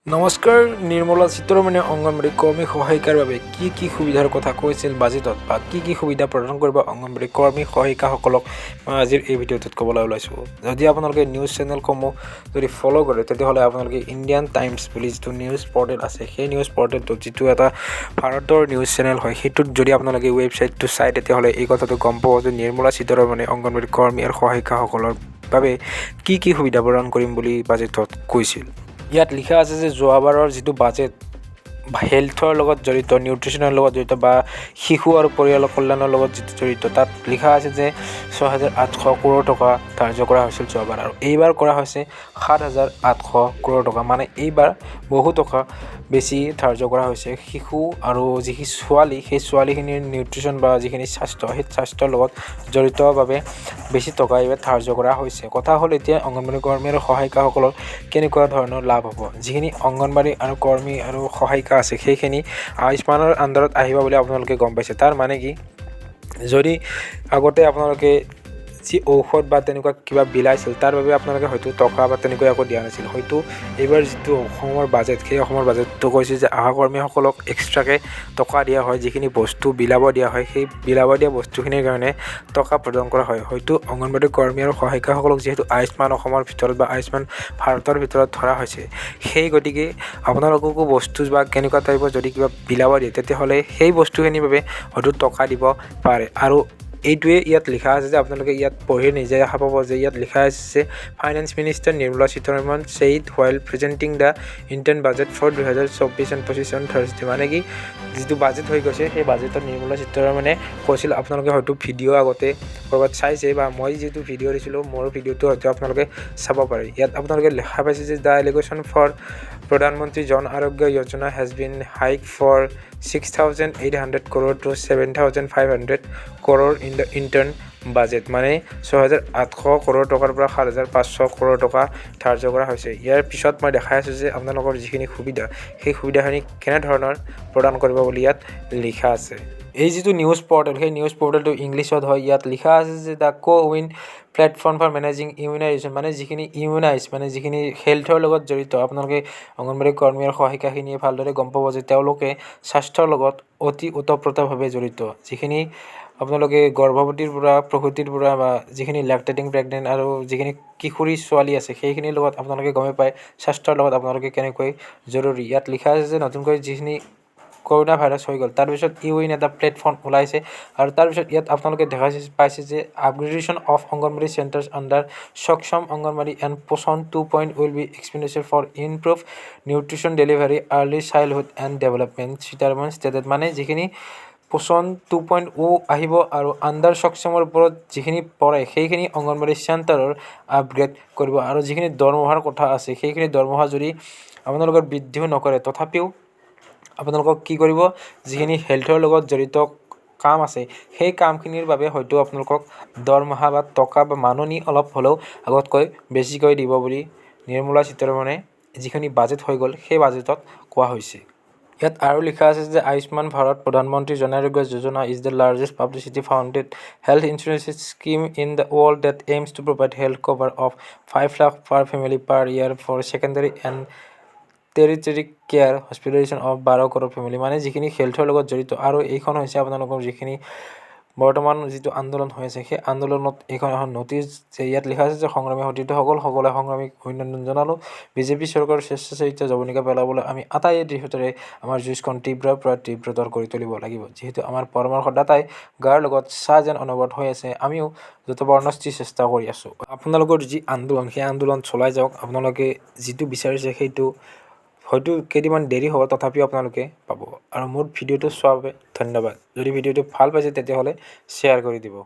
নমস্কাৰ। নিৰ্মলা সীতাৰমণে অংগনবাড়ী কৰ্মী সহায়িকাৰ বাবে কি কি সুবিধাৰ কথা কৈছিল বাজেটত বা কি কি সুবিধা প্ৰদান কৰিব অংগনবাড়ী কৰ্মী সহায়িকাসকলক, মই আজিৰ এই ভিডিঅ'টোত ক'বলৈ ওলাইছোঁ। যদি আপোনালোকে নিউজ চেনেলসমূহ যদি ফ'ল' কৰে, তেতিয়াহ'লে আপোনালোকে ইণ্ডিয়ান টাইমছ বুলি যিটো নিউজ পৰ্টেল আছে, সেই নিউজ পৰ্টেলটোত, যিটো এটা ভাৰতৰ নিউজ চেনেল হয়, সেইটোত যদি আপোনালোকে ৱেবছাইটটো চায়, তেতিয়াহ'লে এই কথাটো গম পাব যে নিৰ্মলা সীতাৰমণে অংগনবাড়ী কৰ্মী আৰু সহায়িকাসকলৰ বাবে কি কি সুবিধা প্ৰদান কৰিম বুলি বাজেটত কৈছিল। ইয়াত লিখা আছে যে যোৱাবাৰৰ যিটো বাজেট হেল্থৰ লগত জড়িত, নিউট্ৰিচনৰ লগত জড়িত বা শিশু আৰু পৰিয়ালৰ কল্যাণৰ লগত যিটো জড়িত, তাত লিখা আছে যে 6800 কৰোৰ টকা ধাৰ্য কৰা হৈছিল যোৱাবাৰ আৰু এইবাৰ কৰা হৈছে 7800 কৰোৰ টকা। মানে এইবাৰ বহু টকা বেছি ধাৰ্য কৰা হৈছে। শিশু আৰু যিখিনি ছোৱালী, সেই ছোৱালীখিনিৰ নিউট্ৰিচন বা যিখিনি স্বাস্থ্য, সেই স্বাস্থ্যৰ লগত জড়িত বাবে বেছি টকা এইবাৰ ধাৰ্য কৰা হৈছে। কথা হ'ল, এতিয়া অংগনবাড়ী কৰ্মী আৰু সহায়িকাসকলৰ কেনেকুৱা ধৰণৰ লাভ হ'ব? যিখিনি অংগনবাড়ী আৰু কৰ্মী আৰু সহায়িকা আছে, সেইখিনি আয়ুষ্মানৰ আণ্ডাৰত আহিব বুলি আপোনালোকে গম পাইছে। তাৰ মানে কি, যদি আগতে আপোনালোকে যি ঔষধ বা তেনেকুৱা কিবা বিলাইছিল, তাৰ বাবে আপোনালোকে হয়তো টকা বা তেনেকুৱা একো দিয়া নাছিল। হয়তো এইবাৰ যিটো অসমৰ বাজেট, সেই অসমৰ বাজেটটো কৈছে যে আশাকৰ্মীসকলক এক্সট্ৰাকৈ টকা দিয়া হয়। যিখিনি বস্তু বিলাব দিয়া হয়, সেই বিলাব দিয়া বস্তুখিনিৰ কাৰণে টকা প্ৰদান কৰা হয়। হয়তো অংগনবাড়ী কৰ্মী আৰু সহায়িকাসকলক যিহেতু আয়ুষ্মান অসমৰ ভিতৰত বা আয়ুষ্মান ভাৰতৰ ভিতৰত ধৰা হৈছে, সেই গতিকে আপোনালোককো বস্তু বা কেনেকুৱা টাইপৰ যদি কিবা বিলাব দিয়ে, তেতিয়াহ'লে সেই বস্তুখিনিৰ বাবে হয়তো টকা দিব পাৰে। আৰু এইটোৱে ইয়াত লিখা আছে যে আপোনালোকে ইয়াত পঢ়ি নিজে দেখা পাব যে ইয়াত লিখা আছে, "Finance Minister Nirmala Sitharaman said while presenting the interim budget for 2024 and 25 on Thursday." মানে কি, যিটো বাজেট হৈ গৈছে, সেই বাজেটত নিৰ্মলা সীতাৰমণে কৈছিল। আপোনালোকে হয়তো ভিডিঅ' আগতে ক'ৰবাত চাইছে বা মই যিটো ভিডিঅ' দিছিলোঁ, মোৰ ভিডিঅ'টো হয়তো আপোনালোকে চাব পাৰে। ইয়াত আপোনালোকে লেখা পাইছে যে "The allocation for Pradhan Mantri Jan Arogya Yojana has been hiked from 6800 crore to 7500 crore in the interim budget." মানে 6800 কৰোৰ টকাৰ পৰা 7500 কৰোৰ টকা ধাৰ্য কৰা হৈছে। ইয়াৰ পিছত মই দেখাই আছোঁ যে আপোনালোকৰ যিখিনি সুবিধা, সেই সুবিধাখিনি কেনেধৰণৰ প্ৰদান কৰিব বুলি ইয়াত লিখা আছে। এই যিটো নিউজ পৰ্টেল, সেই নিউজ পৰ্টেলটো ইংলিছত হয়। ইয়াত লিখা আছে যে "The CoWIN platform for managing immunization", মানে যিখিনি ইমিউনাইজ, মানে যিখিনি হেল্থৰ লগত জড়িত। আপোনালোকে অংগনবাড়ী কৰ্মী আৰু সহায়িকাখিনিয়ে ভালদৰে গম পাব যে তেওঁলোকে স্বাস্থ্যৰ লগত অতি ওতঃপ্ৰোতভাৱে জড়িত। যিখিনি আপোনালোকে গৰ্ভৱতীৰ পৰা, প্ৰসূতিৰ পৰা বা যিখিনি লেকটেটিং প্ৰেগনেণ্ট আৰু যিখিনি কিশোৰী ছোৱালী আছে, সেইখিনিৰ লগত আপোনালোকে গমেই পায় স্বাস্থ্যৰ লগত আপোনালোকে কেনেকৈ জৰুৰী। ইয়াত লিখা আছে যে নতুনকৈ যিখিনি কৰোণা ভাইৰাছ হৈ গ'ল, তাৰপিছত ইউইন এটা প্লেটফৰ্ম ওলাইছে। আৰু তাৰপিছত ইয়াত আপোনালোকে দেখাইছে পাইছে যে "Upgradation of Anganwadi centres under Saksham Anganwadi and Poshan 2. Will be expenditure for improve nutrition delivery, early childhood and development," Sitharaman stated. মানে যিখিনি পোষণ 2.0 আহিব আৰু আণ্ডাৰ সক্ষমৰ ওপৰত যিখিনি পৰে, সেইখিনি অংগনবাড়ী চেণ্টাৰৰ আপগ্ৰেড কৰিব। আৰু যিখিনি দৰমহাৰ কথা আছে, সেইখিনি দৰমহা যদি আপোনালোকৰ বৃদ্ধিও নকৰে, তথাপিও আপোনালোকক কি কৰিব, যিখিনি হেল্থৰ লগত জড়িত কাম আছে, সেই কামখিনিৰ বাবে হয়তো আপোনালোকক দৰমহা বা টকা বা মাননি অলপ হ'লেও আগতকৈ বেছিকৈ দিব বুলি নিৰ্মলা সীতাৰমণে যিখিনি বাজেট হৈ গ'ল, সেই বাজেটত কোৱা হৈছে। ইয়াত আৰু লিখা আছে যে "Ayushman Bharat Pradhan Mantri Jan Arogya Yojana is the largest publicly funded health insurance scheme in the world that aims to provide health cover of 5 lakh per family per year for secondary and tertiary care hospitalization of 12 crore family." মানে যিখিনি হেল্থৰ লগত জড়িত। আৰু এইখন হৈছে আপোনালোকৰ যিখিনি বৰ্তমান যিটো আন্দোলন হৈ আছে, সেই আন্দোলনত এইখন এখন নটিচ যে ইয়াত লিখা আছে যে সংগ্ৰামী সতীৰ্থসকল, সকলোৱে সংগ্ৰামীক অভিনন্দন জনালোঁ। বিজেপি চৰকাৰৰ স্বেচ্ছাচাৰিতা যৱনিকা পেলাবলৈ আমি আটাইয়ে দৃঢ়তাৰে আমাৰ যুঁজখন তীব্ৰৰ পৰা তীব্ৰতৰ কৰি তুলিব লাগিব। যিহেতু আমাৰ পৰামৰ্শদাতাই গাৰ লগত ছাঁ যেন অনবৰত হৈ আছে, আমিও যৎপৰোনাস্তি চেষ্টা কৰি আছোঁ। আপোনালোকৰ যি আন্দোলন, সেই আন্দোলন চলাই যাওক। আপোনালোকে যিটো বিচাৰিছে, সেইটো হয়তো কেইদিনমান দেৰি হ'ব, তথাপিও আপোনালোকে পাব। আৰু মোৰ ভিডিঅ'টো চোৱাৰ বাবে ধন্যবাদ। যদি ভিডিঅ'টো ভাল পাইছে, তেতিয়াহ'লে শ্বেয়াৰ কৰি দিব।